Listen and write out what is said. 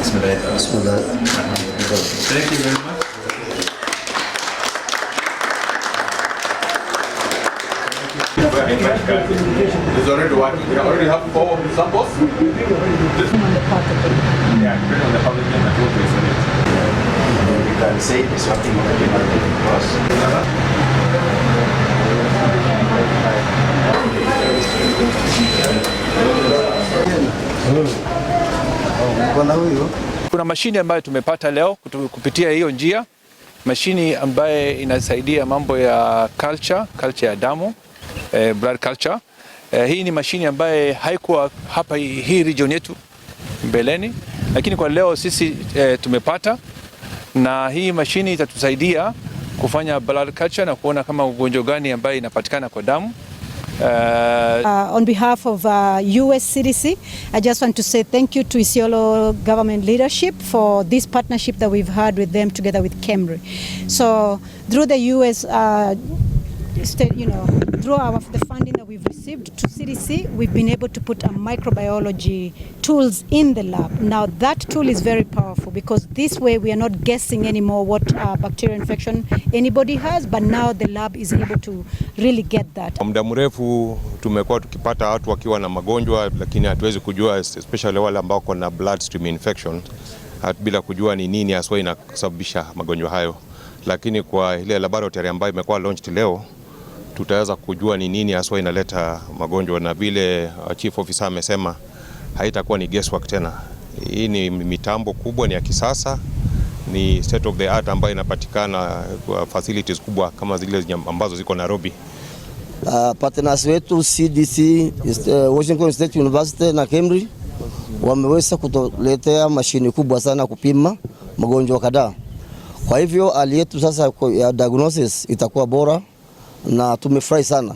Bismillah. Thank you very much. It's already working. We already have four samples. This On the pathogen. Yeah, depending on the pathogen that will isolate. You can say it is working on the cross. Kuna mashine ambayo tumepata leo kupitia hiyo njia, mashini ambaye inasaidia mambo ya culture ya damu, blood culture. Hii ni mashini ambaye haikuwa hapa hii region yetu mbeleni, lakini kwa leo sisi tumepata, na hii mashini itatusaidia kufanya blood culture na kuona kama ugonjwa gani ambaye inapatikana kwa damu. On behalf of US CDC, I just want to say thank you to Isiolo government leadership for this partnership that we've had with them together with KEMRI. So through the US state, through the funding that we've received to CDC, we've been able to put a microbiology tools in the lab. Now that tool is very powerful because this way we are not guessing anymore what bacterial infection anybody has, but now the lab is able to really get that. Kwa muda mrefu tumekuwa tukipata watu wakiwa na magonjwa, lakini hatuwezi kujua, especially wale ambao wako na bloodstream infection, bila kujua ni nini haswa inasababisha magonjwa hayo. Lakini kwa ile laboratory ambayo imekuwa launched leo, tutaweza kujua ni nini haswa inaleta magonjwa, na vile chief officer amesema, haitakuwa ni guesswork tena. Hii ni mitambo kubwa, ni ya kisasa, ni state of the art ambayo inapatikana kwa facilities kubwa kama zile ambazo ziko Nairobi. Partners wetu CDC, Washington State University na KEMRI wameweza kutuletea mashini kubwa sana kupima magonjwa kadhaa. Kwa hivyo hali yetu sasa ya diagnosis itakuwa bora na tumefurahi sana.